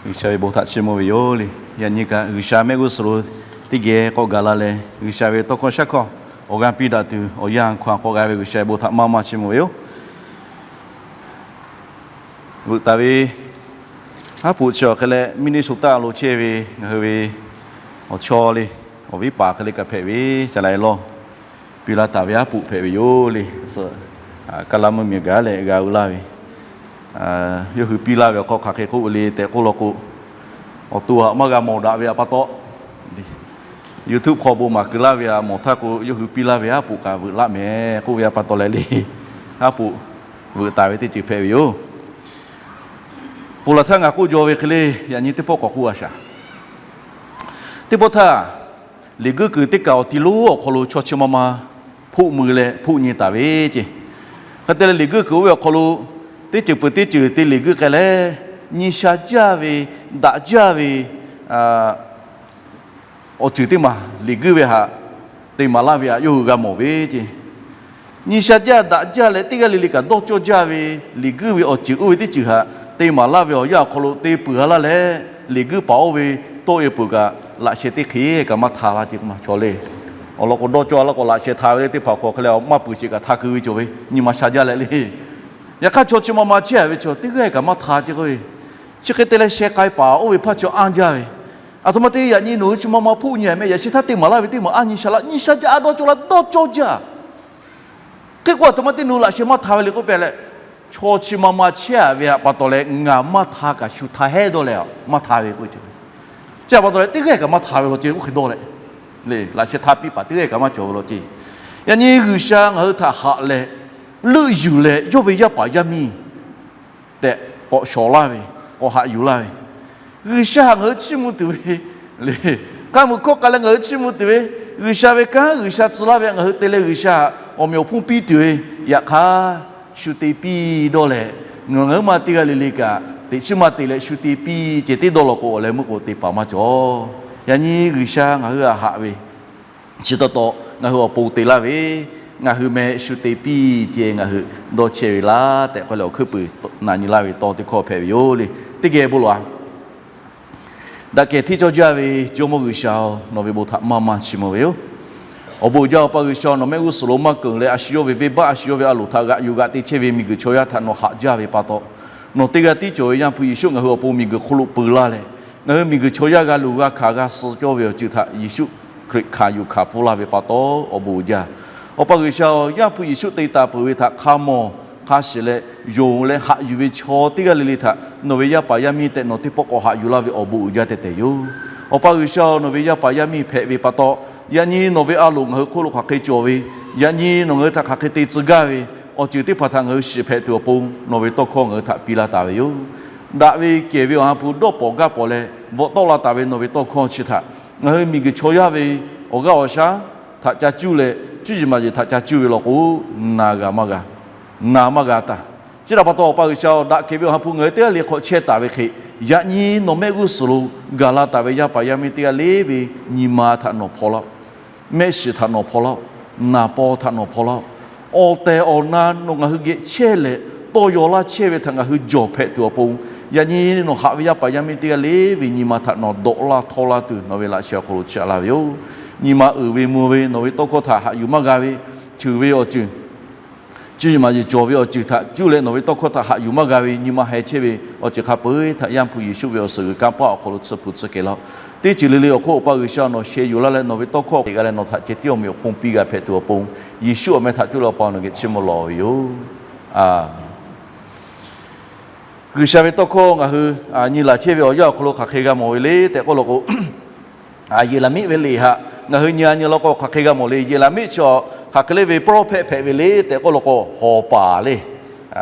G'uiˬsha ve bon htaꞈ chiˇ mvuh ve yoˬ le. Yaꞈ nyi kaꞈ G'uiˬsha mehˆ g'uˇ suhˍ lo teˇ geh k'awꞈ gaˬ la leh, G'uiˬsha ve tawˇ hkawˇ shaˉ hkawˇ awˬ g'aˇ piˇ daꞈ tuˬ awˬ yanˇ hkawˇ k'awꞈ g'a ve G'uiˬsha ve bon htaꞈ maˇ maˇ chiˇ mvuh ve yoˬ. Veuꞈ taˍ ve haˉ pui chi awˬ hk'e leh Minnesota lo chehˇ ve ngaˬ hui ve awˬ chaw le, awˬ viˉ paˍ hk'e le kaꞈ hpehꞈ ve, shaˍ laꞈ e lawˇ piˇ laˇ taˍ ve haˉ pui hpehꞈ ve yoˬ le. Kaˇ laˇ mvuhˇ miˬ gaˬ leh g'a u laˇ ve, yawˇ hui piˇ laˇ ve awˬ hk'aw hk'aˬ hk'e k'oˆ le tehꞈ k'oˆ law k'o, awˬ to htaꞈ maˇ g'a mawˬ daꞈ ve htaꞈ pa taw, YouTube hk'aw bon maˍ keu laˇ ve htaꞈ mawˬ htaˇ k'o, yawˇ hui piˇ laˇ ve haˉ pui kaꞈ veuꞈ laˆ mehˍ k'oˆ ve htaꞈ pa taw leh le, haˉ pui veuꞈ taˍ ve teˇ ceuˬ hpehꞈ ve yoˬ. Ponˬ laˬ htaˇ ngaˬ k'oˆ jaw ve hk'e le, yaꞈ nyi teˇ pawˆ k'awꞈ k'oˆ a shaˍ. Teˇ pawˆ htaˇ, liꞈ guiˇ kuiˬ teˇ kaˬ awˬ ti lonˉ awˬ hk'aw lo chaw chi ma ma hpoˆ mui leh hpoˆ nyi taˍ ve ceˇ. Hk'e te leh liꞈ guiˇ kuiˬ oˇ ve awˬ hk'aw lo teˇ ceuˬ peuˬ teˇ ceuˬ te liꞈ guiˇ k'ai leh, nyi sha jaˇ ve, daꞈ jaˇ ve awˬ ceuˬ teˇ maˬ liꞈ guiˇ ve htaꞈ te maˍ laˇ ve htaꞈ yawˇ hui g'a mawˬ ve ceˇ. Nyi sha jaˇ daꞈ jaˇ leh teˇ g'aˇ le le kaꞈ dawˇ cawˇ jaˇ ve liꞈ guiˇ ve awˬ ceuˬ oˇ ve teˇ ceuˬ htaꞈ te maˍ laˇ ve awˬ yanˇ awˬ hk'aw lo te peuˬ a laˇ leh, liꞈ guiˇ paˍ oˇ ve tawˆ e peuˬ kaꞈ laꞈ sheh teˇ hk'e kaꞈ maˇ htaꞈ la ceˇ k'o maˇ chaw le. Awˬ lawn k'o dawˇ cawˇ a laˇ k'o laꞈ sheh htaꞈ ve le teˇ hpaˍ hk'aw hk'e leh maˇ peuˬ sheˍ kaꞈ htaꞈ keu ve cawˬ ve nyi ma sha jaˇ leh le. Yaꞈ hk'aˇ chaw chi ma ma chehˇ a ve chaw teˇ g'aˇ kaꞈ maˇ htaꞈ ceˇ k'o ve, chi hk'e te leh sheh k'ai paˍ oˇ ve hpaˇ chaw anˇ jaˇ ve, aˬ htoꞈ ma te yaꞈ nyi nawˬ hui chi ma ma hpoˆ nyi a meh, yaꞈ sheh htaˇ te maˍ laˇ ve teˇ maˬ anˇ nyi sha laˇ, nyi sha jaˇ a dawˇ cawˇ la dawˇ cawˇ jaˇ. Hk'e k'o aˬ htoꞈ ma te nawˬ hui laꞈ sheh maˇ htaꞈ ve le k'oˆ pehˇ leh, chaw chi ma ma chehˇ a ve htaꞈ pa taw leh ngaˬ maˇ htaꞈ kaꞈ shu htaꞈ heˉ dawˇ leh maˇ htaꞈ ve k'o, chi htaꞈ pa taw leh teˇ g'aˇ kaꞈ maˇ htaꞈ ve law ceˇ k'oˆ hk'e dawˇ leh, le laꞈ sheh htaꞈ piˇ paˍ teˇ g'aˇ kaꞈ maˇ cawˬ ve law ceˇ. Yaꞈ nyi G'uiˬsha ngaˬ hui htaꞈ haꞈ leh leuˆ yuˬ leh yawˇ ve yaˇ paˍ yaˇ miˇ tehꞈ k'awꞈ shawˍ laˇ ve, k'awꞈ haꞈ yuˬ laˇ ve, G'uiˬsha htaꞈ ngaˬ hui chiˇ mvuh tuˬ ve le. K'aˇ mui hkawˇ k'ai leh ngaˬ hui chiˇ mvuh tuˬ ve, G'uiˬsha ve kanˉ G'uiˬsha tcuh laˇ ve htaꞈ ngaˬ hui te leh G'uiˬsha htaꞈ awˬ meꞈ awˬ hponˇ piˇ tuˬ ve, yaꞈ hk'aˇ shu te piˇ dawˇ leh, nawˬ ngaˬ hui maˇ teˇ g'aˇ le le kaꞈ teꞈ chiˉ maˇ te leh shu te piˇ ceh teˇ dawˇ law k'o awˬ leh meuˇ k'o te paˍ maˇ cawˬ. Yaꞈ nyi G'uiˬsha ngaˬ hui htaꞈ haꞈ ve chi taw taw ngaˬ hui awˬ pon te laˇ ve, ngaˬ hui meh shu te piˇ ceh ngaˬ hui dawˇ chehˇ ve laˇ tehꞈ k'oˆ leh awˬ hkuiˉ puiˍ na nyi laˇ ve tawˇ teˇ hkawˇ hpehꞈ ve yoˬ le. Teˇ geh bon lawˬ a. Daꞈ kehˬ hteˇ cawˇ jaˇ ve Jawˇmawˇ G'uiˬsha-oˬ, nawˬ ve bon htaꞈ maˇ maˇ chiˇ mvuh ve yoˬ. Awˬ bon uiˍ jaˇ Awˬ pa G'uiˬsha, nawˬ mehˆ g'uˇ suhˍ lo maˇ keunˍ leh a shu yawˇ ve venˇbaˆ a shu yawˇ ve a loˍ htaꞈ g'aꞈ yuˬ g'aꞈ te chehˇ ve miˬguiˬ chaw yaˇ htaꞈ nawˬ haꞈ jaˇ ve pa taw, nawˬ teˇ g'aˇ tiˉ cawˬ ve Yaˇ hpu Yeˍsuˆ ngaˬ hui awˬ pon miˬguiˬ hk'oˆ lo peu laˇ leh, ngaˬ hui miˬguiˬ chaw yaˇ g'a luˬ g'a hkanˍ g'a suh cawˇ ve awˬ ceuˬ htaꞈ Yeˍsuˆ Hkriꞈ hkanˍ yuˬ hkanˍ pfuhˇ laˇ ve pa taw awˬ bon uiˍ jaˇ. Awˬ pa G'uiˬsha-oˬ, Yaˇ hpu Yeˍsuˆ te taˍ peuˬ ve htaꞈ hk'a mawˬ hk'a shiˍ leh yonˍ leh haꞈ yuˬ ve chaw teˇ g'aˇ le le htaꞈ nawˬ ve yaˇ paˍ yaˇ miˇ tehꞈ nawˬ teˇ pawˆ k'awꞈ haꞈ yuˬ laˇ ve awˬ bon uiˍ jaˇ tehꞈ tehˬ yoˬ. Awˬ pa G'uiˬsha-oˬ, nawˬ ve yaˇ paˍ yaˇ miˇ hpehꞈ ve pa taw, yaꞈ nyi nawˬ ve a loˍ ngaˬ hui hk'oˆ lo hk'aˬ hk'e cawˬ ve, yaꞈ nyi nawˬ ngaˬ hui htaꞈ hk'aˬ hk'e te tcuh gaˇ ve, awˬ ceuˬ teˇ hpaˍ htaꞈ ngaˬ hui shiˍ hpehꞈ tuˬ awˬ pon nawˬ ve tawˇ hkawˇ ngaˬ hui htaꞈ piˇ laˇ taˍ ve yoˬ. Daꞈ ve kehˬ ve Awˬ ha hpu dawˇ pawˍ gaˇ pawˍ leh bvuhꞈ tawˆ la taˍ ve nawˬ ve tawˇ hkawˇ chi htaꞈ ngaˬ hui miˬguiˬ chaw yaˇ ve awˬ g'aˇ awˬ shaˉ htaꞈ ca cuˇ leh cuˇ yiˍ maˍ yiˍ htaꞈ ca cuˇ ve law k'o, na g'a maˇ g'a, na maˇ g'a taˍ. Chi htaꞈ pa taw Awˬ pa G'uiˬsha-oˬ, daꞈ kehˬ ve Awˬ ha hpu ngaˬ hui teˇ g'aˇ le hk'aw chehˇ taˍ ve hk'e, yaꞈ nyi nawˬ mehˆ g'uˇ suhˍ lo gaˬ la taˍ ve yaˇ paˍ yaˇ miˇ teˇ g'aˇ le ve nyi ma htaꞈ nawˬ hpaw laˇ-oˆ. Mehˆ shiˍ htaꞈ nawˬ hpaw laˇ-oˆ. Naˍ paw htaꞈ nawˬ hpaw laˇ-oˆ. Awˬ tehˬ awˬ na nawˬ ngaˬ hui geh chehˇ leh tawˇ yaw laˇ chehˇ ve htaꞈ ngaˬ hui jawˬ hpehꞈ tuˬ awˬ pon, yaꞈ nyi nawˬ haꞈ ve yaˇ paˍ yaˇ miˇ teˇ g'aˇ le ve nyi ma htaꞈ nawˬ dawꞈ laˇ htawˇ laˇ tuˬ nawˬ ve laꞈ sheh awˬ hk'aw lo chiˇ aꞈ laˇ ve yoˬ. Nyi ma uiˍ ve mvuh ve nawˬ ve tawˇ hkawˇ htaꞈ haꞈ yuˬ maˇ g'a ve, ceuˬ ve awˬ ceuˬ, cuˇ yiˍ maˍ yiˍ cawˬ ve awˬ ceuˬ htaꞈ cuˇ leh nawˬ ve tawˇ hkawˇ htaꞈ haꞈ yuˬ maˇ g'a ve nyi ma heh chehˇ ve awˬ ceuˬ hk'a peu-eˬ htaꞈ Yaˇ hpu Yeˍsuˆ ve awˬ suhˍ g'uiˬ kanˇ paˆ awˬ hk'aw lo tsuhˇ hpu tsuhˇ kehˬ laˇ-oˆ. Teˇ ceuˬ le le awˬ hk'oˆ Awˬ pa G'uiˬsha nawˬ sheh yuˬ laˇ leh nawˬ ve tawˇ hkawˇ teꞈ g'a leh nawˬ htaꞈ ceh tiˉ awˬ meꞈ awˬ hponˇ piˇ g'a hpehꞈ tuˬ awˬ pon, Yeˍsuˆ awˬ meh htaꞈ cuˇ leh Awˬ pa nawˬ geh chiˇ mvuh lawˬ ve yoˬ. Aˬ, G'uiˬsha ve tawˇ hkawˇ ngaˬ hui nyi laˬ chehˇ ve awˬ yanˇ awˬ hk'aw lo hk'aˬ hk'e g'a mawˬ ve le tehꞈ k'oˆ law k'o, Yeˍraˍmiˆ ve liꞈ htaꞈ ngaˬ hui nyi a nyi law k'o hk'aˬ hk'e g'a mawˬ le. Yeˍraˍmiˆ chi hk'aˬ hk'e le ve prophet hpehꞈ ve le tehꞈ k'oˆ law k'o, hawˍ paˍ le,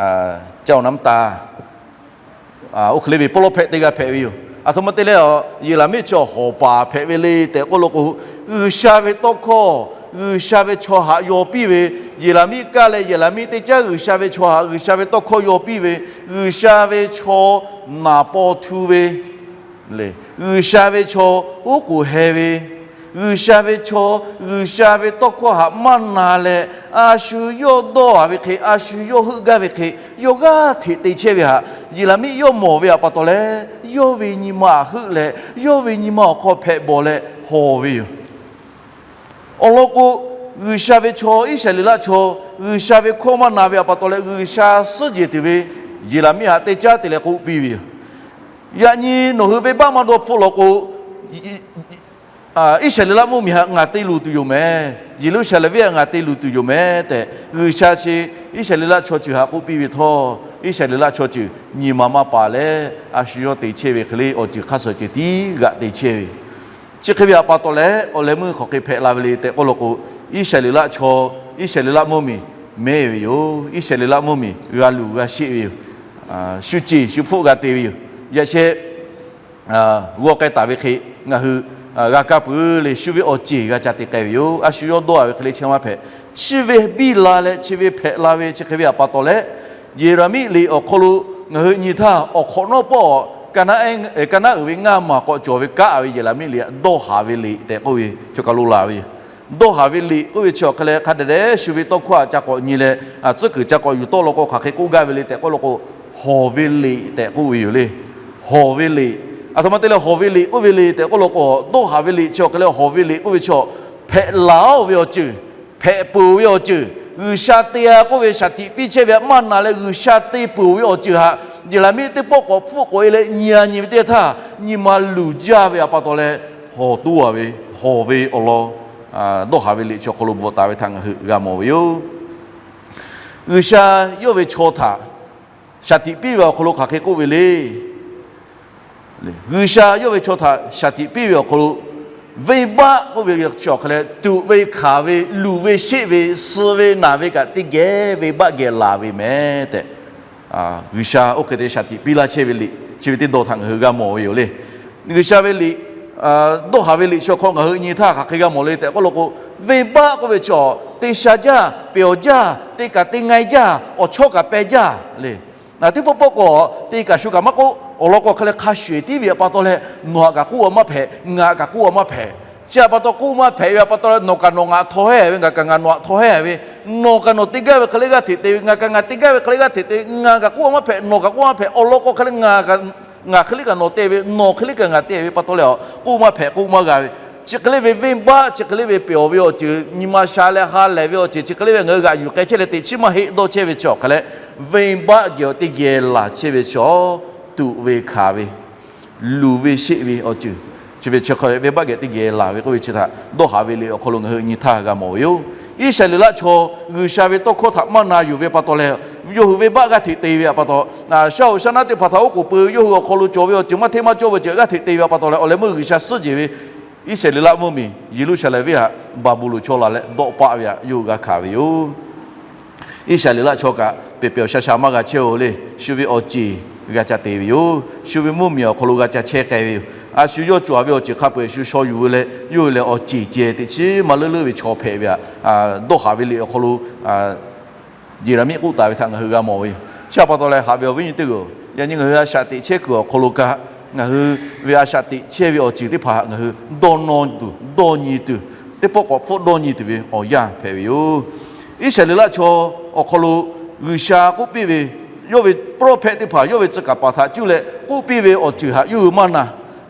ca awˬ na mvuhˇ taˍ oˇ hk'e le ve prophet teˇ g'aˇ hpehꞈ ve yoˬ. Aˬ htoꞈ ma te leh, Yeˍraˍmiˆ chi hawˍ paˍ hpehꞈ ve le tehꞈ k'oˆ law k'o, G'uiˬsha ve tawˇ hkawˇ G'uiˬsha ve chaw htaꞈ yaw piˇ ve, Yeˍraˍmiˆ kaˇ leh Yeˍraˍmiˆ teˇ caˉ G'uiˬsha ve chaw htaꞈ G'uiˬsha ve tawˇ hkawˇ yaw piˇ ve, G'uiˬsha ve chaw naˍ paw htu ve, G'uiˬsha ve chaw oˉ k'oˍ heh ve, G'uiˬsha ve chaw, G'uiˬsha ve tawˇ hkawˇ htaꞈ maˇ na leh, a shu yawˇ dawˇ a ve hk'e, a shu yawˇ heuˆ gaˇ ve hk'e, yawˇ g'aˇ hteꞈ te chehˇ ve htaꞈ Yeˍraˍmiˆ yawˇ mawˬ ve htaꞈ pa taw leh, yawˇ ve nyi ma heuˆ leh, yawˇ ve nyi ma awˬ hk'aw hpehꞈ bawˬ leh hawˬ ve yoˬ. Awˬ lawn k'o, G'uiˬsha ve chaw, Iˉsaˍreˍlaˆ chaw, G'uiˬsha ve hkawˇ maˇ na ve awˬ pa taw leh G'uiˬsha suhˉ jehˬ tuˬ ve Yeˍraˍmiˆ htaꞈ teˇ caˉ te leh k'oˆ piˇ ve yoˬ. Yaꞈ nyi nawˬ hui venˇbaˆ maˇ dawˇ hpfuhˆ law k'o, Iˉsaˍreˍlaˆ mvuhˇmiˬ htaꞈ ngaˬ te luˬ tuˬ yoˬ mehˍ. Yeˍruˆsaˍlehnˍ venˇ htaꞈ ngaˬ te luˬ tuˬ yoˬ mehˍ tehꞈ G'uiˬsha chi Iˉsaˍreˍlaˆ chaw ceuˬ htaꞈ k'oˆ piˇ ve htawˇ, Iˉsaˍreˍlaˆ chaw ceuˬ nyi ma maˇ paˍ leh, a shu yawˇ te chehˇ ve hk'e le awˬ ceuˬ hk'aˇ suh ceuˬ tiˉ g'aꞈ te chehˇ ve. Chi hk'e ve awˬ pa taw leh, awˬ leh meuˇ hk'aˬ hk'e hpehꞈ la ve le tehꞈ k'oˆ law k'o, Iˉsaˍreˍlaˆ chaw, Iˉsaˍreˍlaˆ mvuhˇmiˬ mehˇ ve yoˬ. Iˉsaˍreˍlaˆ mvuhˇmiˬ g'a luˬ g'a sheˆ ve yoˬ. Shu ceˬ shu hpfuhˆ g'a te ve yoˬ. Yaꞈ sheh g'aw k'ai taˍ ve hk'e ngaˬ hui g'a kaˇ peuˬ le. Shu ve awˬ ceˬ g'a ca te k'ai ve yoˬ. A shu yawˇ dawˇ a ve hk'e le chi maˇ hpehꞈ. Chi ve biˇ la leh chi ve hpehꞈ la ve chi hk'e ve awˬ pa taw leh, Yeˍraˍmiˆ liꞈ awˬ hk'aw lo ngaˬ hui nyi htaˇ, awˬ hk'awꞈ nawˉ pawˆ ka naˉ uiˍ ve ngaˇ maˬ k'awꞈ cawˬ ve kaˆ ve Yeˍraˍmiˆ liꞈ dawˇ haˍ ve liꞈ tehꞈ k'oˆ ve chaw kaˬ lo la ve yoˬ. Dawˇ haˍ ve liꞈ k'oˆ ve chi awˬ hk'e leh hk'a dehꞈ dehꞈ shu ve tawˇ hkawˇ htaꞈ ca k'awꞈ nyi leh, tcuhˉ kuiˬ ca k'awꞈ yuˬ tawˆ law k'o hk'aˬ hk'e k'oˆ gaˇ ve le tehꞈ k'oˆ law k'o, hawˬ ve liꞈ tehꞈ k'oˆ ve yoˬ le. Hawˬ ve liꞈ. Aˬ htoꞈ ma te leh hawˬ ve liꞈ k'oˆ ve le tehꞈ k'oˆ law k'o, dawˇ haˍ ve liꞈ chi awˬ hk'e leh hawˬ ve liꞈ k'oˆ ve chi, hpehꞈ laˬ oˬ ve awˬ ceuˬ, hpehꞈ peuˬ ve awˬ ceuˬ, G'uiˬsha te a k'oˆ ve shaˍ tiꞈ piˇ chehˇ ve htaꞈ maˇ na leh G'uiˬsha te peuˬ ve awˬ ceuˬ htaꞈ Yeˍraˍmiˆ teˇ pawˆ k'awꞈ hpfuhˆ k'oꞈ e leh nyi a nyi ve teˇ htaˇ, nyi ma luˬ jaˇ ve awˬ pa taw leh, hawˬ toˇ a ve, hawˬ ve awˬ lawn dawˇ haˍ ve liꞈ chi awˬ hk'aw lo bvuhꞈ taˍ ve htaꞈ ngaˬ hui g'a mawˬ ve yoˬ. G'uiˬsha yawˇ ve chaw htaꞈ shaˍ tiꞈ piˇ ve awˬ hk'aw lo hk'aˬ hk'e k'oˆ ve le. G'uiˬsha yawˇ ve chaw htaꞈ shaˍ tiꞈ piˇ ve awˬ hk'aw lo, venˇbaˆ k'oˆ ve chi awˬ hk'e leh tuꞈ ve hkanˍ ve, luˬ ve sheˆ ve, suh ve naˬ ve kaꞈ teˇ geh venˇbaˆ geh laˬ ve mehˍ tehꞈ, G'uiˬsha oˇ hk'e te shaˍ tiꞈ piˇ laˇ chehˇ ve liꞈ chi ve teˇ dawˇ htaꞈ ngaˬ hui g'a mawˬ ve yoˬ le. G'uiˬsha ve liꞈ, dawˇ haˍ ve liꞈ chi awˬ hk'aw ngaˬ hui nyi htaˇ hk'aˬ hk'e g'a mawˬ le tehꞈ k'oˆ law k'o, venˇbaˆ k'oˆ ve chi awˬ te sha jaˇ, pehˬ awˬ jaˇ, te kaꞈ te ngai jaˇ, awˬ chawˇ kaꞈ peh jaˇ le. Teˇ pawˆ pawˆ k'o, te kaꞈ shu kaꞈ maˇ k'oˆ, awˬ lawn k'o hk'e leh hk'a shuˍ eˬ tiˉ ve awˬ pa taw leh, nawˬ htaꞈ kaꞈ k'oˆ a maˇ hpehꞈ, ngaˬ htaꞈ kaꞈ k'oˆ a maˇ hpehꞈ. Chi awˬ pa taw k'oˆ maˇ hpehꞈ ve awˬ pa taw leh, nawˬ kaꞈ nawˬ ngaˬ htaꞈ htaw hehˉ ve, ngaˬ kaꞈ ngaˬ nawˬ htaꞈ htaw hehˉ ve, nawˬ kaꞈ nawˬ te gaˇ ve hk'e le g'aˇ hteꞈ te ve, ngaˬ kaꞈ ngaˬ te gaˇ ve hk'e le g'aˇ hteꞈ te ve, ngaˬ kaꞈ k'oˆ a maˇ hpehꞈ, nawˬ kaꞈ k'oˆ a maˇ hpehꞈ. Awˬ lawn k'o hk'e leh ngaˬ hk'e le kaꞈ nawˬ te ve, nawˬ hk'e le kaꞈ ngaˬ te ve pa taw leh, k'oˆ maˇ hpehꞈ, k'oˆ maˇ g'a ve. Chi hk'e le ve venˇbaˆ, chi hk'e le ve pehˬ awˬ ve awˬ ceuˬ, nyi ma sha leh ha lehˬ ve awˬ ceuˬ, chi hk'e le ve ngaˬ hui g'aꞈ yuˬ k'ai chehˇ leh teꞈ chiˉ maˇ heˆ dawˇ chehˇ ve chi awˬ hk'e leh, venˇbaˆ geh awˬ teˇ geh laˬ chehˇ ve chi, tuꞈ ve hkanˍ ve, luˬ ve sheˆ ve awˬ ceuˬ, chi ve chi hk'e venˇbaˆ geh teˇ geh laˬ ve k'oˆ ve chi htaꞈ dawˇ haˍ ve liꞈ awˬ hk'aw lo ngaˬ hui nyi htaˇ g'a mawˬ ve yoˬ. Iˉsaˍreˍlaˆ chaw G'uiˬsha ve tawˇ hkawˇ htaꞈ maˇ na yuˬ ve pa taw leh, yawˇ hui venˇbaˆ g'aˇ hteꞈ te ve awˬ pa taw, shaˉ hoꞈ shaˉ naˉ teˇ hpaˍ htaꞈ oˉ k'oˍ pui, yawˇ hui awˬ hk'aw lo cawˬ ve awˬ ceuˬ maˇ hteˇ maˇ cawˇ ve ceuˬ g'aˇ hteꞈ te ve awˬ pa taw leh, awˬ leh meuˇ G'uiˬsha suhˉ jehˬ ve Iˉsaˍreˍlaˆ mvuhˇmiˬ Yeˍruˆsaˍlehnˍ venˇ htaꞈ Baˍbuˍlonˍ chaw laˬ leh dawˆ paˆ ve htaꞈ yawˇ hui g'a hkanˍ ve yoˬ. Iˉsaˍreˍlaˆ chaw kaꞈ pehˬ pehˬ awˬ sha sha maˇ g'a chehˇ oˬ le. Shu ve awˬ ceˬ g'a ca te ve yoˬ. Shu ve mvuhˇmiˬ awˬ hk'aw lo g'a ca chehˇ k'ai ve yoˬ. A shu yawˇ cawˬ ve awˬ ceuˬ hk'a peu-eˬ shu shaw yuˬ ve leh, yawˇ hui lehˬ awˬ ceˬ ceh teꞈ chiˉ maˇ leuˉ leuˉ ve chaw hpehꞈ ve htaꞈ dawˇ haˍ ve liꞈ awˬ hk'aw lo Yeˍraˍmiˆ k'oˆ taˍ ve htaꞈ ngaˬ hui g'a mawˬ ve yoˬ. Chi awˬ pa taw leh haꞈ ve awˬ viˉ nyi teˇ hpaˍ-oˬ, yaꞈ nyi ngaˬ hui a shaꞈ teꞈ chehˇ kuiˬ awˬ hk'aw lo kaꞈ, ngaˬ hui ve a shaꞈ teꞈ chehˇ ve awˬ ceuˬ teˇ hpaˍ htaꞈ ngaˬ hui dawˇ nawˇ tuˬ, dawˇ nyi tuˬ, teˇ pawˆ k'awꞈ hpfuhˆ dawˇ nyi tuˬ ve awˬ yanˇ hpehꞈ ve yoˬ. Iˉsaˍreˍlaˆ chaw awˬ hk'aw lo G'uiˬsha k'oˆ piˇ ve, yawˇ ve prophet teˇ hpaˍ yawˇ ve tcuh kaˍ paˍ htaꞈ cuˇ leh k'oˆ piˇ ve awˬ ceuˬ htaꞈ yawˇ hui maˇ na.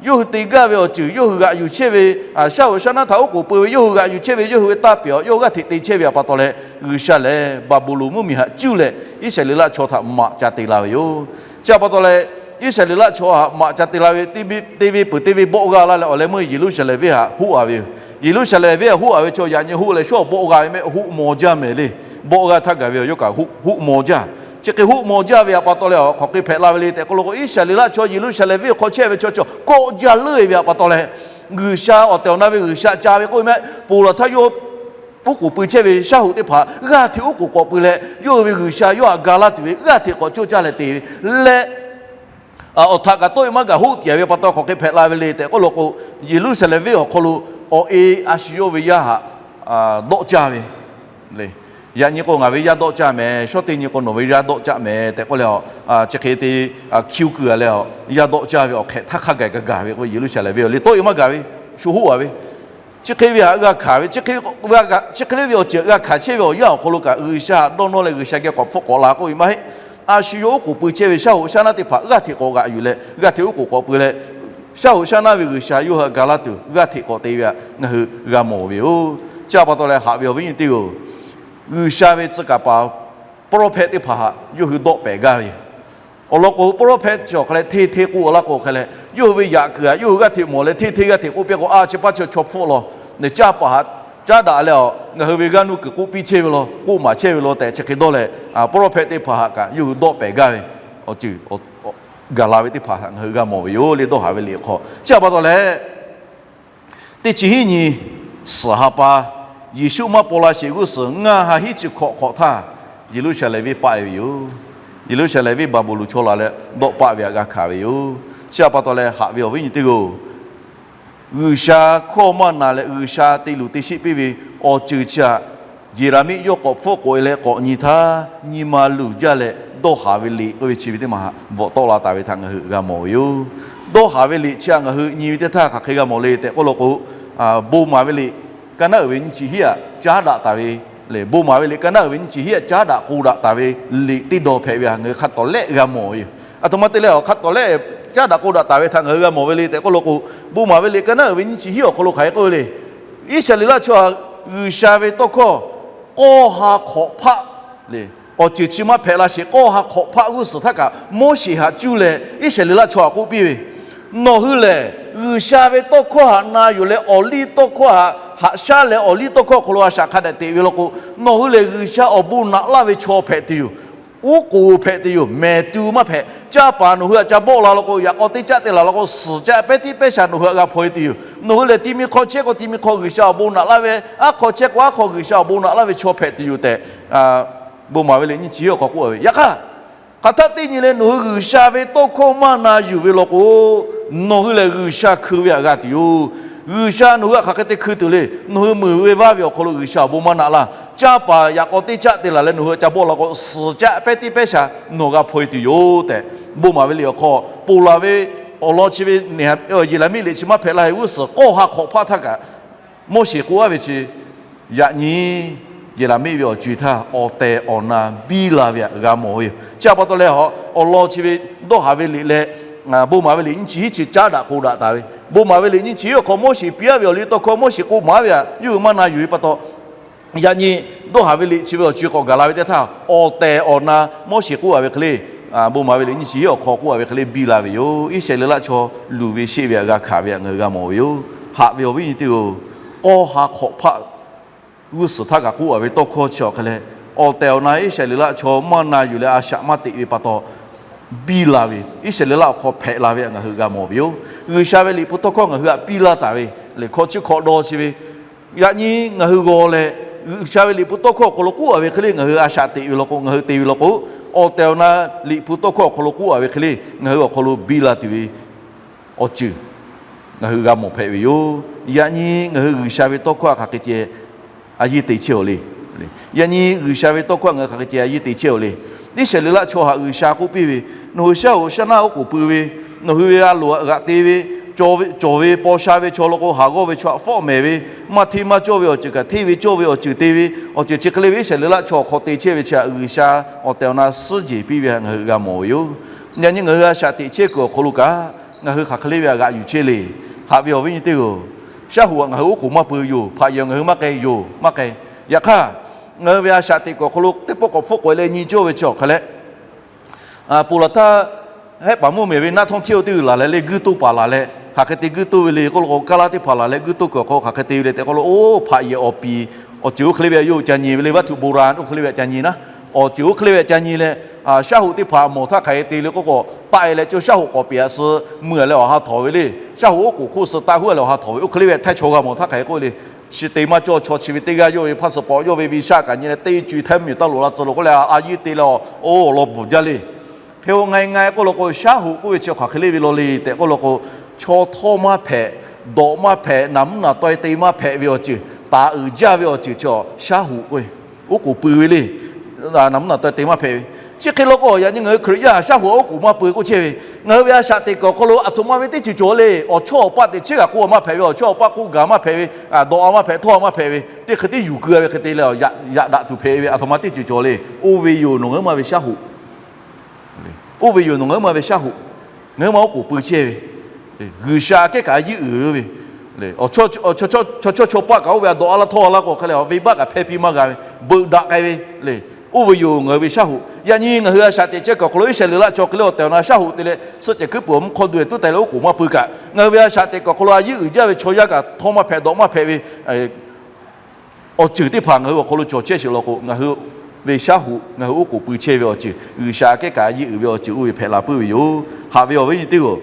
Yawˇ hui te gaˇ ve awˬ ceuˬ, yawˇ hui g'aꞈ yuˬ chehˇ ve, shaˉ hoꞈ shaˉ naˉ htaꞈ oˉ k'oˍ pui ve, yawˇ hui g'aꞈ yuˬ chehˇ ve, yawˇ hui ve taˇ pehˍ awˬ, yawˇ hui g'aˇ hteꞈ te chehˇ ve awˬ pa taw leh, G'uiˬsha lehˬ Baˍbuˍlonˍ mvuhˇmiˬ htaꞈ cuˇ leh Iˉsaˍreˍlaˆ chaw htaꞈ maꞈ ca te la ve yoˬ. Chi awˬ pa taw leh, Iˉsaˍreˍlaˆ chaw htaꞈ maꞈ ca te la ve, teˇ ve peuˬ teˇ ve bawˆ g'a la leh awˬ leh meuˇ Yeˍruˆsaˍlehnˍ venˇ htaꞈ hoˆ a ve yoˬ. Yeˍruˆsaˍlehnˍ venˇ htaꞈ hoˆ a ve chaw yaꞈ nyi hoˆ leh shawˉ bawˆ g'a ve mehˆ, hoˆ maw jaˇ mehˍ le. Bawˆ g'a htaˇ gaˬ ve awˬ yawˇ kaꞈ hoˆ maw jaˇ. Chi hk'e hoˆ maw jaˇ ve awˬ pa taw leh, hk'aˬ hk'e hpehꞈ la ve le tehꞈ k'oˆ law k'o, Iˉsaˍreˍlaˆ chaw Yeˍruˆsaˍlehnˍ venˇ hk'aw chehˇ ve chaw chaw kawˆ jaˇ leuˉ e ve awˬ pa taw leh, G'uiˬsha awˬ tehˬ awˬ na ve G'uiˬsha ca ve k'oˆ ve mehˆ, ponˬ laˬ htaˇ yawˇ oˉ k'oˍ pui chehˇ ve shaˉ hoꞈ teˇ hpaˍ g'aˇ hteꞈ oˉ k'oˍ k'awꞈ pui leh, yawˇ hui ve G'uiˬsha yawˇ htaꞈ ga laˇ tuˬ ve g'aˇ hteꞈ k'awꞈ coˇ caˇ leh te ve leh, awˬ htaꞈ kaꞈ tawˆ e maˇ gaˬ hoˆ tiꞈ a ve pa taw hk'aˬ hk'e hpehꞈ la ve le tehꞈ k'oˆ law k'o, Yeˍruˆsaˍlehnˍ venˇ awˬ hk'aw lo awˬ e a shu yawˇ ve yaˇ htaꞈ dawˆ caˇ ve le. Yaꞈ nyi k'o ngaˬ ve yaˇ dawˆ caˇ mehˍ, shawˉ teˇ nyi k'o nawˬ ve yaˇ dawˆ caˇ mehˍ tehꞈ k'oˆ leh, chi hk'e te hkiˇ kuiˬ a leh, yaˇ dawˆ caˇ ve awˬ hk'ehꞈ htaˇ hk'a gaˬ kaꞈ gaˬ ve k'o, Yeˍruˆsaˍlehnˍ venˇ awˬ le tawˆ e maˇ gaˬ ve, shu hoˆ a ve. Chi hk'e ve htaꞈ g'a hkanˍ ve, chi hk'e le ve awˬ ceuˬ g'a hkanˍ chehˇ ve awˬ yanˇ awˬ hk'aw lo kaꞈ, G'uiˬsha htaꞈ dawˇ nawˇ leh G'uiˬsha geh k'awꞈ hpfuhˆ k'awꞈ la k'oˆ ve maˇ heˆ. a shu yawˇ oˉ k'oˍ pui chehˇ ve shaˉ hoꞈ shaˉ naˉ teˇ hpaˍ g'aˇ hteꞈ k'awꞈ g'aꞈ yuˬ leh g'aˇ hteꞈ oˉ k'oˍ k'awꞈ pui leh, shaˉ hoꞈ shaˉ naˉ ve G'uiˬsha yawˇ hui htaꞈ gaˬ laˇ tuˬ g'aˇ hteꞈ k'awꞈ te ve htaꞈ ngaˬ hui g'a mawˬ ve yoˬ. Chi htaꞈ pa taw leh haꞈ ve awˬ viˉ nyi teˇ-oˬ, G'uiˬsha ve tcuh kaˍ paˍ prophet teˇ hpaˍ htaꞈ yawˇ hui dawˆ pehˍ gaˇ ve yoˬ. Awˬ lawn k'o, prophet chi awˬ hk'a leh hteˇ hteˇ k'oˆ laˇ k'o hk'a leh, yawˇ hui ve yaꞈ kuiˬ htaꞈ yawˇ hui g'aˇ hteꞈ mawˬ leh hteˇ hteˇ g'aˇ hteꞈ k'oˆ piˇ k'o, a chi paˇ chi chaw hpfuhˆ law, ne caˇ paˍ htaꞈ caˉ daꞈ leh, ngaˬ hui ve g'aˇ nuˇ kuiˬ k'oˆ piˇ chehˇ ve law, k'oˆ maˍ chehˇ ve law tehꞈ chi hk'e dawˇ leh, prophet teˇ hpaˍ htaꞈ kaꞈ yawˇ hui dawˆ pehˍ gaˇ ve awˬ ceuˬ gaˬ la ve teˇ hpaˍ htaꞈ ngaˬ hui g'a mawˬ ve yoˬ le. Dawˇ haˍ ve liꞈ hk'aw chi htaꞈ pa taw leh, teˇ chi hiˉ nyi suhˍ ha pa Yeˍsuˆ maˇ paw la sheˍ g'uˇ suhˍ ngaˇ ha hiˉ chi hkawꞈ hk'awꞈ htaˇ, Yeˍruˆsaˍlehnˍ venˇ paˆ-e ve yoˬ. Yeˍruˆsaˍlehnˍ venˇ Baˍbuˍlonˍ chaw laˬ leh dawˆ paˆ ve htaꞈ g'a hkanˍ ve yoˬ. Chi htaꞈ pa taw leh haꞈ ve awˬ viˉ nyi teˇ-oˬ, G'uiˬsha hkawˇ maˇ na leh G'uiˬsha te luˬ te sheˆ piˇ ve awˬ ceuˬ chi htaꞈ Yeˍraˍmiˆ yawˇ k'awꞈ hpfuhˆ k'oꞈ-e leh k'awꞈ nyi htaˇ, nyi ma luˬ jaˇ leh dawˇ haˍ ve liꞈ k'oˆ ve chi ve teˇ maˬ htaꞈ bvuhꞈ tawˆ la taˍ ve htaꞈ ngaˬ hui g'a mawˬ ve yoˬ. Dawˇ haˍ ve liꞈ chi htaꞈ ngaˬ hui nyi ve teˇ htaˇ hk'aˬ hk'e g'a mawˬ le tehꞈ k'oˆ law k'o, bon maˍ ve liꞈ ka naˉ uiˍ ve nyiˇ chi hiˉ htaꞈ caˉ daꞈ taˍ ve le. Bon maˍ ve liꞈ ka naˉ uiˍ ve nyiˇ chi hiˉ htaꞈ caˉ daꞈ k'o daꞈ taˍ ve liꞈ teˇ daw hpehꞈ ve htaꞈ ngaˬ hui hk'a tawˍ lehˆ g'a mawˬ ve yoˬ. Aˬ htoꞈ ma te leh awˬ hk'a tawˍ lehˆ caˉ daꞈ k'o daꞈ taˍ ve htaꞈ ngaˬ hui g'a mawˬ ve le tehꞈ k'oˆ law k'o, bon maˍ ve liꞈ ka naˉ uiˍ ve nyiˇ chi hiˉ awˬ hk'aw lo hk'aˬ hk'e k'oˆ ve le. Iˉsaˍreˍlaˆ chaw htaꞈ G'uiˬsha ve tawˇ hkawˇ k'awˇ ha hk'awꞈ hpaˆ le, awˬ ceuˬ chi maˇ hpehꞈ la sheˍ, k'awˇ ha hk'awꞈ hpaˆ g'uˇ suhˍ htaˇ kaꞈ Moˉseˍ htaꞈ cuˇ leh Iˉsaˍreˍlaˆ chaw htaꞈ k'oˆ piˇ ve, nawˬ hui lehˬ G'uiˬsha ve tawˇ hkawˇ htaꞈ na yuˬ leh awˬ liˇ tawˇ hkawˇ htaꞈ haꞈ shaˉ leh awˬ liˇ tawˇ hkawˇ awˬ hk'aw lo a shaꞈ hk'a dehꞈ teꞈ ve law k'o, nawˬ hui lehˬ G'uiˬsha awˬ bon naꞈ laˇ ve chaw hpehꞈ tuˬ yoˬ. Oˉ k'oˍ hpehꞈ tuˬ yoˬ. Mehˍ tu maˇ hpehꞈ. Caˇ paˍ nawˬ hui htaꞈ ca bawˆ la law k'o, yaꞈ k'aw teˇ caˆ te laˬ law k'o, suhˍ caˆ pehˉ tiˉ pehˉ shaˍ nawˬ hui htaꞈ g'a hpaw-e tuˬ yoˬ. Nawˬ hui lehˬ ti mi hk'aw chehˇ k'o ti mi hk'aw G'uiˬsha awˬ bon naꞈ laˇ ve, aˉ hk'aw chehˇ k'o aˉ hk'aw G'uiˬsha awˬ bon naꞈ laˇ ve chaw hpehꞈ tuˬ yoˬ tehꞈ, bon maˍ ve liꞈ nyiˇ chi hiˉ awˬ hk'aw k'oˆ ve. Yaꞈ hk'aˇ, hk'aˬ htaˆ teˇ nyi leh nawˬ hui G'uiˬsha ve tawˇ hkawˇ maˇ na yuˬ ve law k'o, nawˬ hui lehˬ G'uiˬsha hkui ve htaꞈ g'a tuˬ yoˬ. G'uiˬsha nawˬ hui htaꞈ hk'aˬ hk'e te hkui tuˬ le. Nawˬ hui meuˍ ve vaˇ ve awˬ hk'aw lo G'uiˬsha awˬ bon maˇ naꞈ laˇ. Caˇ paˍ yaꞈ k'aw teˇ caˆ te laˬ leh nawˬ hui htaꞈ ca bawˆ la k'o, suhˍ caˆ pehˉ tiˉ pehˉ shaˍ nawˬ g'a hpaw-e tuˬ yoˬ tehꞈ, bon maˍ ve liꞈ awˬ hk'aw ponˬ laˬ ve awˬ lawn chi ve Yeˍraˍmiˆ liꞈ chi maˇ hpehꞈ la ve g'uˇ suhˍ k'awˇ ha hk'awꞈ hpaˆ htaˇ kaꞈ, Moˉseˍ k'oˆ-a ve chi, yaꞈ nyi Yeˍraˍmiˆ ve awˬ co-e htaˇ awˬ tehˬ awˬ na biˇ la ve htaꞈ g'a mawˬ ve yoˬ. Chi htaꞈ pa taw leh, awˬ lawn chi ve dawˇ haˍ ve liꞈ leh bon maˍ ve liꞈ nyiˇ chi hiˉ chi caˉ daꞈ k'o daꞈ taˍ ve, bon maˍ ve liꞈ nyiˇ chi hiˉ awˬ hk'aw Moˉseˍ piˇ-a ve awˬ liˇ tawˇ hkawˇ Moˉseˍ k'oˆ maˍ ve htaꞈ yawˇ hui maˇ na yuˬ ve pa taw, yaꞈ nyi dawˇ haˍ ve liꞈ chi ve awˬ co-e k'awꞈ gaˬ la ve teˇ htaˇ, awˬ tehˬ awˬ na Moˉseˍ k'oˆ-a ve hk'e le, bon maˍ ve liꞈ nyiˇ chi hiˉ awˬ hk'aw k'oˆ-a ve hk'e le biˇ la ve yoˬ. Iˉsaˍreˍlaˆ chaw luˬ ve sheˆ ve htaꞈ g'a hkanˍ ve htaꞈ ngaˬ hui g'a mawˬ ve yoˬ. Haꞈ ve awˬ viˉ nyi teˇ-oˬ, k'awˇ ha hk'awꞈ hpaˆ g'uˇ suhˍ htaˇ kaꞈ k'oˆ-a ve tawˇ hkawˇ chi awˬ hk'e leh, awˬ tehˬ awˬ na Iˉsaˍreˍlaˆ chaw maˇ na yuˬ leh a shaꞈ maˇ teꞈ ve pa taw, biˇ la ve, Iˉsaˍreˍlaˆ awˬ hk'aw hpehꞈ la ve htaꞈ ngaˬ hui g'a mawˬ ve yoˬ. G'uiˬsha ve liꞈ hpu tawˇ hkawˇ ngaˬ hui htaꞈ piˇ laˇ taˍ ve, liꞈ hkawˇ chi hkawꞈ dawˇ chi ve, yaꞈ nyi ngaˬ hui g'aw leh, G'uiˬsha ve liꞈ hpu tawˇ hkawˇ awˬ hk'aw lo k'oˆ-a ve hk'e le ngaˬ hui a shaꞈ teꞈ ve law k'o, ngaˬ hui te ve law k'o, awˬ tehˬ awˬ na liꞈ hpu tawˇ hkawˇ awˬ hk'aw lo k'oˆ-a ve hk'e le ngaˬ hui awˬ hk'aw lo biˇ la tuˬ ve awˬ ceuˬ ngaˬ hui g'a mawˬ hpehꞈ ve yoˬ. Yaꞈ nyi ngaˬ hui G'uiˬsha ve tawˇ hkawˇ htaꞈ hk'aˬ hk'e ceh a yeˇ te chehˇ-aˬ le. Yaꞈ nyi G'uiˬsha ve tawˇ hkawˇ htaꞈ ngaˬ hui hk'aˬ hk'e ceh a yeˇ te chehˇ-aˬ le. Iˉsaˍreˍlaˆ chaw htaꞈ G'uiˬsha k'oˆ piˇ ve, nawˬ hui shaˉ hoꞈ shaˉ naˆ oˉ k'oˍ pui ve, nawˬ hui ve a loˍ htaꞈ g'aꞈ te ve, cawˬ ve paw sha ve chaw law k'o, haˍ g'awˇ ve chaw htaꞈ fawˆ mehˍ ve, maˇ hteˇ maˇ cawˇ ve awˬ ceuˬ kaꞈ hteˇ ve cawˇ ve awˬ ceuˬ te ve, awˬ ceuˬ chi hk'e le ve Iˉsaˍreˍlaˆ chaw awˬ hk'aw te chehˇ ve chi htaꞈ G'uiˬsha awˬ tehˬ awˬ na suhˉ jehˬ piˇ ve htaꞈ ngaˬ hui g'a mawˬ ve yoˬ. Yaꞈ nyi ngaˬ hui a shaꞈ teꞈ chehˇ kuiˬ awˬ hk'aw lo kaꞈ, ngaˬ hui hk'aˬ hk'e le ve htaꞈ g'aꞈ yuˬ chehˇ le. Haꞈ ve awˬ viˉ nyi teˇ-oˬ, shaˉ hoꞈ htaꞈ ngaˬ hui oˉ k'oˍ maˇ pui yoˬ. Hpaꞈ yehˬ ngaˬ hui maˇ k'ai yoˬ, maˇ k'ai. Yaꞈ hk'aˇ, ngaˬ hui ve a shaꞈ teꞈ kuiˬ awˬ hk'aw lo teˇ pawˆ k'awꞈ hpfuhˆ k'oꞈ-e leh nyi cawˇ ve chi awˬ hk'e leh, ponˬ laˬ htaˇ, hehˆ paˍ mvuhˇmiˬ ve naˆ htawˇ hteˇ-oˬ teˇ g'uiˬ laˬ leh le guiˇ toˇ paˍ laˬ leh hk'aˬ hk'e te guiˇ toˇ ve le k'oˆ law k'o, kaˇ laˇ teˇ hpaˍ laˬ leh guiˇ toˇ kuiˬ awˬ hk'aw hk'aˬ hk'e te ve le tehꞈ k'oˆ law k'o, hpaꞈ yehˬ awˬ piˍ awˬ ceuˬ oˇ hk'e le ve yoˬ ca nyi ve le, วัตถุโบราณ oˇ hk'e le ve ca nyi naˉ, awˬ ceuˬ oˇ hk'e le ve ca nyi leh, shaˉ hoꞈ teˇ hpaˍ mawˬ htaˇ hk'aˬ hk'e te le k'oˆ k'o, taˆ-e leh cawˇ shaˉ hoꞈ k'awꞈ peꞈ-a suh mui-a leh awˬ ha htawnˍ ve le. Shaˉ hoꞈ oˉ k'oˍ hk'oˆ suh taˆ huˉ-a leh awˬ ha htawnˍ ve oˇ hk'e le ve htaiˇ chaw g'a mawˬ htaˇ hk'aˬ hk'e k'oˆ le. Chi te maˇ cawˇ chaw chi ve teˇ g'aˇ yawˇ ve พาสปอร์ต yawˇ ve วีซ่า kaꞈ nyi leh teˇ co htaiˇ mvuhˇmiˬ taˇ loꞈ la tcuh lo k'oˆ leh a yeˇ te leh, oˇ awˬ lawn bvuhˬ jaˇ le. Hk'e-o, nga-e nga-e k'oˆ law k'o, shaˉ hoꞈ k'oˆ ve chi hk'aˬ hk'e le ve law le tehꞈ k'oˆ law k'o, chaw htawˇ maˇ hpehꞈ, dawꞈ maˇ hpehꞈ, naˬ mvuhˇ naˬ taweh te maˇ hpehꞈ ve awˬ ceuˬ, taˍ uiˍ jaˇ ve awˬ ceuˬ chi shaˉ hoꞈ k'oˆ ve, oˉ k'oˍ pui ve le. Naˬ mvuhˇ naˬ taweh te maˇ hpehꞈ ve. Chi hk'e law k'o, yaꞈ nyi ngaˬ hui Hkriꞈ yaˇ shaˉ hoꞈ oˉ k'oˍ maˇ pui k'oˆ chehˇ ve, ngaˬ hui ve a shaꞈ teꞈ kuiˬ awˬ hk'aw lo aˬ htoꞈ ma ve teˇ ceuˬ cawˬ le. Awˬ chawˇ awˬ paˆ teꞈ chiˉ g'aꞈ k'oˆ-a maˇ hpehꞈ ve, awˬ chawˇ awˬ paˆ k'oˆ gaˬ maˇ hpehꞈ ve, dawꞈ-a maˇ hpehꞈ, htawˇ-a maˇ hpehꞈ ve, teˇ hk'e teˇ yuˬ keu-a ve hk'e te leh yaꞈ daꞈ tuˬ hpehꞈ ve, aˬ htoꞈ ma teˇ ceuˬ cawˬ le. Oˇ ve yoˬ, nawˬ ngaˬ hui maˇ ve shaˉ hoꞈ. Oˇ ve yoˬ nawˬ ngaˬ huiˉ ma ve shaˉ hoꞈ, ngaˬ huiˉ ma oˉ k'oˍ pui chehˇ ve, G'uiˬsha aꞈ kehˉ kaꞈ a yiˇ uiˍ ve le. Chaw chaw chaw chaw chaw pa kaꞈ oˇ ve a dawꞈ a la htawˇ a la k'o hk'e leh, venˇbaˆ kaꞈ hpehˇ piˇ maˇ g'a ve, beuꞈ daꞈ k'ai ve le. Oˇ ve yoˬ ngaˬ hui ve shaˉ hoꞈ. Yaꞈ nyi ngaˬ hui a shaꞈ teꞈ chehˇ kuiˬ awˬ hk'aw lo Iˉsaˍreˍlaˆ chaw hk'e le awˬ tehˬ awˬ na shaˉ hoꞈ te leh suhˆ cehˬ kuiˉ peuˬ awˬ mvuhˇ hk'aw duˬ tuˉ taiˍ leh oˉ k'oˍ maˇ pui kaꞈ, ngaˬ hui ve a shaꞈ teꞈ kuiˬ awˬ hk'aw lo a yiˇ uiˍ jaˇ ve chaw yaˇ kaꞈ htawˇ maˇ hpehꞈ dawꞈ maˇ hpehꞈ ve awˬ ceuˬ teˇ hpaˍ ngaˬ hui awˬ hk'aw lo cawˬ chehˇ sheˍ law k'o, ngaˬ hui ve shaˉ hoꞈ ngaˬ hui oˉ k'oˍ pui chehˇ ve awˬ ceuˬ G'uiˬsha aꞈ kehˉ kaꞈ a yiˇ uiˍ ve awˬ ceuˬ oˇ ve hpehꞈ la puiˉ ve yoˬ. Haꞈ ve awˬ viˉ nyi teˇ g'aˇ,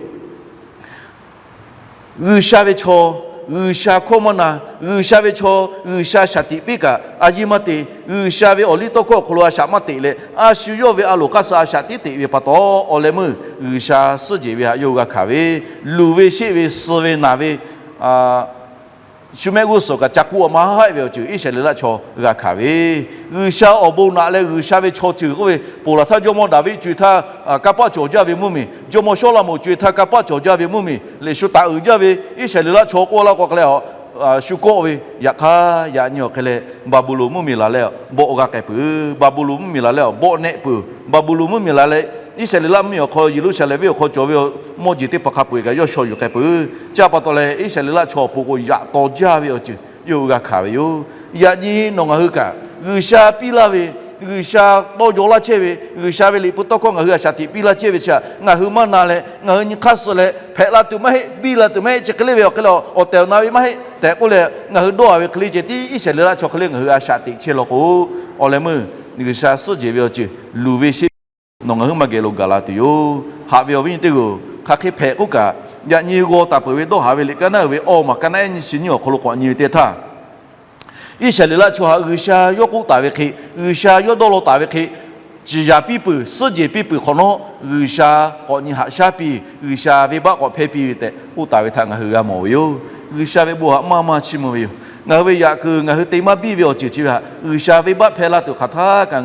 G'uiˬsha ve chaw, G'uiˬsha hkawˇ maˇ na, G'uiˬsha ve chaw, G'uiˬsha shaˍ tiꞈ piˇ kaꞈ a yiˇ maˇ te, G'uiˬsha ve awˬ liˇ tawˇ hkawˇ awˬ hk'aw lo a shaꞈ maˇ teꞈ leh, a shu yawˇ ve a loˍ hk'aˇ suh a shaꞈ tiˉ teꞈ ve pa taw, awˬ leh meuˇ G'uiˬsha suhˉ jehˬ ve htaꞈ yawˇ hui g'a hkanˍ ve, luˬ ve sheˆ ve suh ve naˬ ve, shu mehˆ g'uˇ suhˍ kaꞈ ca k'oˆ a maˇ haˆ ve awˬ ceuˬ Iˉsaˍreˍlaˆ chaw g'a hkanˍ ve, G'uiˬsha awˬ bon naꞈ leh G'uiˬsha ve chaw ceuˬ k'oˆ ve, ponˬ laˬ htaˇ jawˇmawˇ Daˍviˆ co-e htaˇ kanˇ paˆ cawˬ jaˇ ve mvuhˇmiˬ, jawˇmawˇ Sawˉlaꞈmonˍ co-e htaˇ kanˇ paˆ cawˬ jaˇ ve mvuhˇmiˬ lehˬ, shu taˍ uiˍ jaˇ ve Iˉsaˍreˍlaˆ chaw k'oˆ laˇ k'o hk'e leh, shu kawˆ ve, yaꞈ hk'aˇ yaꞈ nyi awˬ hk'e leh Baˍbuˍlonˍ mvuhˇmiˬ laˬ leh bawˆ g'a k'ai peuˬ. Baˍbuˍlonˍ mvuhˇmiˬ laˬ leh bawˆ nehˆ peuˬ. Baˍbuˍlonˍ mvuhˇmiˬ laˬ leh Iˉsaˍreˍlaˆ mvuhˇmiˬ awˬ hk'aw Yeˍruˆsaˍlehnˍ venˇ awˬ hk'aw cawˬ ve mawˇ jeˬ teˇ hpaˍ hk'a peu-eˬ kaꞈ yawˇ shaw yuˬ k'ai peuˬ. Chi htaꞈ pa taw leh Iˉsaˍreˍlaˆ chaw awˬ pon k'o yaꞈ taw jaˇ ve awˬ ceuˬ yawˇ hui g'a hkanˍ ve yoˬ. Yaꞈ nyi nawˬ ngaˬ hui kaꞈ G'uiˬsha piˇ laˇ ve, G'uiˬsha tawˇ jaw laˇ chehˇ ve, G'uiˬsha ve liꞈ hpu tawˇ hkawˇ ngaˬ hui a shaꞈ teꞈ piˇ laˇ chehˇ ve chi htaꞈ ngaˬ hui maˇ na leh, ngaˬ hui nyi hk'aˇ suh leh hpehꞈ la tuˬ maˇ heˆ, biˇ la tuˬ maˇ heˆ, chi hk'e le ve awˬ hk'e leh awˬ tehˬ awˬ na ve maˇ heˆ tehꞈ k'oˆ leh, ngaˬ hui dawˇ a ve hk'e le ceh tiˉ Iˉsaˍreˍlaˆ chaw hk'e le ngaˬ hui a shaꞈ teꞈ chehˇ law k'o, awˬ leh meuˇ G'uiˬsha suhˉ jehˬ ve awˬ ceuˬ luˬ ve sheˆ ve nawˬ ngaˬ huiˉ ma geh lo gaˬ la tuˬ yoˬ. Haꞈ ve awˬ viˉ nyi teˇ g'aˇ, hk'aˬ hk'e hpehꞈ k'oˆ kaꞈ, yaꞈ nyi g'aw taˍ peuˬ ve dawˇ haˍ ve liꞈ kaˉ naˉ uiˍ ve awˇ maˬ kaˉ naˉ ehˉ nyi shi nyiˇ awˬ hk'aw lo k'awꞈ nyi ve teˇ htaˇ, Iˉsaˍreˍlaˆ chaw htaꞈ G'uiˬsha yawˇ k'oˆ taˍ ve hk'e, G'uiˬsha yawˇ dawˇ law taˍ ve hk'e, ciˍ yanˍ piˇ peuˬ, suhˉ jehˬ piˇ peuˬ hk'awꞈ nawˉ, G'uiˬsha k'awꞈ nyi haꞈ shaˉ piˇ, G'uiˬsha venˇbaˆ k'awꞈ hpehˇ piˇ ve tehꞈ k'oˆ taˍ ve htaꞈ ngaˬ hui g'a mawˬ ve yoˬ. G'uiˬsha ve bon htaꞈ maˇ maˇ chiˇ mvuh ve yoˬ. Ngaˬ hui ve yaꞈ kuiˬ ngaˬ hui te maˇ biˇ ve awˬ ceuˬ chi ve htaꞈ G'uiˬsha venˇbaˆ hpehˇ laˇ tuˬ hk'aˬ htaˇ kaꞈ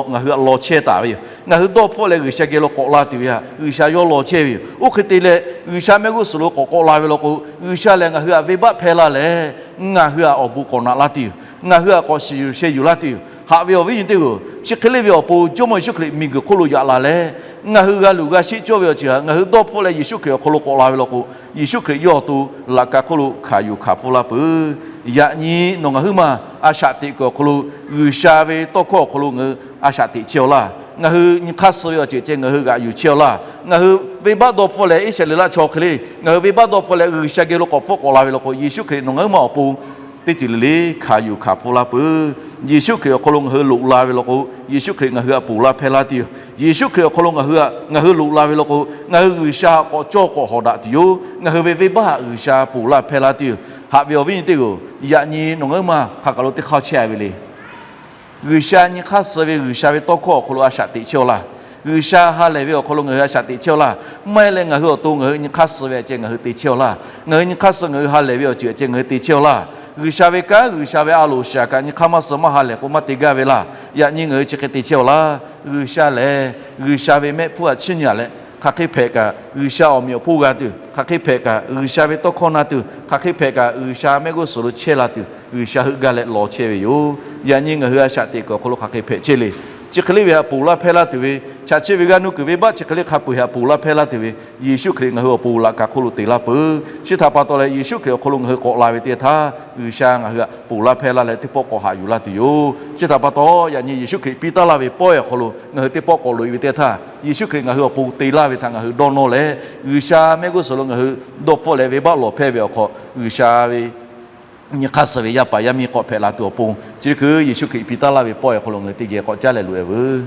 ngaˬ hui a law chehˇ taˍ ve yoˬ. Ngaˬ hui dawˇ hpfuhˆ leh G'uiˬsha geh lo k'awꞈ la tuˬ ve htaꞈ G'uiˬsha yawˇ law chehˇ ve yoˬ. Oˇ hk'e te leh G'uiˬsha mehˆ g'uˇ suhˍ lo k'awꞈ k'awꞈ la ve law k'o, G'uiˬsha lehˬ ngaˬ hui htaꞈ venˇbaˆ hpehˇ laˇ leh, ngaˬ hui htaꞈ awˬ bon k'awꞈ naꞈ laˇ tuˬ yoˬ. Ngaˬ hui htaꞈ k'awꞈ shiˍ yuˬ sheh yuˬ laˇ tuˬ yoˬ. Haꞈ ve awˬ viˉ nyi teˇ g'aˇ, chi hk'e le ve awˬ pon Jawˇmawˇ Yeˍsuˆ Hkriꞈ miˬguiˬ hk'oˆ lo yaꞈ la leh, ngaˬ hui g'a luˬ g'a sheˆ cawˇ ve awˬ ceuˬ htaꞈ ngaˬ hui dawˇ hpfuhˆ leh Yeˍsuˆ Hkriꞈ awˬ hk'aw lo k'awꞈ la ve law k'o, Yeˍsuˆ Hkriꞈ yawˇ awˬ to laꞈ ka hk'oˆ lo hkanˍ yuˬ hkanˍ pfuhˇ laˇ peuˬ. Yaꞈ nyi nawˬ ngaˬ huiˉ ma a shaꞈ teꞈ kuiˬ awˬ hk'aw lo G'uiˬsha ve tawˇ hkawˇ awˬ hk'aw lo ngaˬ hui a shaꞈ teꞈ chehˇ-aw laˇ. Ngaˬ hui nyi hk'aˇ suh ve awˬ ceuˬ ceh ngaˬ hui g'aꞈ yuˬ chehˇ-aw laˇ. Ngaˬ hui venˇbaˆ dawˇ hpfuhˆ leh Iˉsaˍreˍlaˆ chaw hk'e le ngaˬ hui venˇbaˆ dawˇ hpfuhˆ leh G'uiˬsha geh lo k'awꞈ hpfuhˆ k'awꞈ la ve law k'o, Yeˍsuˆ Hkriꞈ nawˬ ngaˬ huiˉ ma awˬ pon teˇ ceuˬ le le hkanˍ yuˬ hkanˍ pfuhˇ laˇ peuˬ. Yeˍsuˆ Hkriꞈ awˬ hk'aw lo ngaˬ hui loꞈ la ve law k'o, Yeˍsuˆ Hkriꞈ ngaˬ hui htaꞈ ponˬ laˇ hpehˇ laˇ tuˬ yoˬ. Yeˍsuˆ Hkriꞈ awˬ hk'aw lo ngaˬ hui htaꞈ ngaˬ hui loꞈ la ve law k'o, ngaˬ hui G'uiˬsha htaꞈ k'awꞈ cawˇ k'awꞈ hawꞈ daꞈ tuˬ yoˬ. Ngaˬ hui ve venˇbaˆ htaꞈ G'uiˬsha ponˬ laˇ hpehˇ laˇ tuˬ yoˬ. Haꞈ ve awˬ viˉ nyi teˇ g'aˇ, yaꞈ nyi nawˬ ngaˬ huiˉ ma hk'aˬ kaˬ lo teˇ hk'aˇ chehˇ a ve le. G'uiˬsha nyi hk'aˇ suh ve G'uiˬsha ve tawˇ hkawˇ awˬ hk'aw lo a shaꞈ teꞈ chehˇ-aw laˇ. G'uiˬsha ha lehˬ ve awˬ hk'aw lo ngaˬ hui a shaꞈ teꞈ chehˇ-aw laˇ. Maˇ heˆ leh ngaˬ hui awˬ to ngaˬ hui nyi hk'aˇ suh ve a ceh ngaˬ hui te chehˇ-aw laˇ. Ngaˬ hui nyi hk'aˇ suh ngaˬ hui ha lehˬ ve awˬ ceuˬ a ceh ngaˬ hui te chehˇ-aw laˇ. G'uiˬsha ve kanˉ G'uiˬsha ve a loˍ shaˍ kaꞈ nyi hk'aˇ maˇ suh maˇ ha lehˬ k'o maˇ te gaˇ ve laˇ. Yaꞈ nyi ngaˬ hui chi hk'e te chehˇ-aw laˇ. G'uiˬsha lehˬ G'uiˬsha ve mehˆ hpfuhˇ htaꞈ chiˇ nyi-a leh, hk'aˬ hk'e hpehꞈ kaꞈ G'uiˬsha awˬ meꞈ awˬ hponˇ g'a tuˬ, hk'aˬ hk'e hpehꞈ kaꞈ G'uiˬsha ve tawˇ hkawˇ na tuˬ, hk'aˬ hk'e hpehꞈ kaꞈ G'uiˬsha mehˆ g'uˇ suhˍ lo chehˇ la tuˬ, G'uiˬsha heuˆ gaˇ leh law chehˇ ve yoˬ. Yaꞈ nyi ngaˬ hui a shaꞈ teꞈ kuiˬ awˬ hk'aw lo hk'aˬ hk'e hpehꞈ chehˇ le. Chi hk'e le ve htaꞈ ponˬ laˇ hpehˇ laˇ tuˬ ve, chaꞈ chiˆ ve g'aˇ nuˇ kuiˬ venˇbaˆ chi hk'e le hk'a peu-eˬ htaꞈ ponˬ laˇ hpehˇ laˇ tuˬ ve, Yeˍsuˆ Hkriꞈ ngaˬ hui awˬ pon laꞈ ka hk'oˆ lo te laˇ peuˬ. Chi htaꞈ pa taw leh Yeˍsuˆ Hkriꞈ awˬ hk'aw lo ngaˬ hui k'awꞈ la ve teˇ htaˇ, G'uiˬsha ngaˬ hui htaꞈ ponˬ laˇ hpehˇ laˇ leh teˇ pawˆ k'awꞈ haꞈ yuˬ laˇ tuˬ yoˬ. Chi htaꞈ pa taw, yaꞈ nyi Yeˍsuˆ Hkriꞈ piˇ taˉ laˇ ve pawehˇ awˬ hk'aw lo ngaˬ hui teˇ pawˆ k'awꞈ loꞈ-e ve teˇ htaˇ, Yeˍsuˆ Hkriꞈ ngaˬ hui awˬ pon te laˇ ve htaꞈ ngaˬ hui dawˇ nawˇ leh, G'uiˬsha mehˆ g'uˇ suhˍ lo ngaˬ hui dawˇ hpfuhˆ leh venˇbaˆ lawˬ hpehˇ ve awˬ hk'aw, G'uiˬsha ve nyi hk'aˇ suh ve yaˇ paˍ yaˇ miˇ k'awꞈ hpehꞈ la tuˬ awˬ pon, chi teˇ hkui Yeˍsuˆ Hkriꞈ piˇ taˉ laˇ ve pawehˇ awˬ hk'aw lo ngaˬ hui teˇ geh k'awꞈ caˉ leh loꞈ-e veuˬ.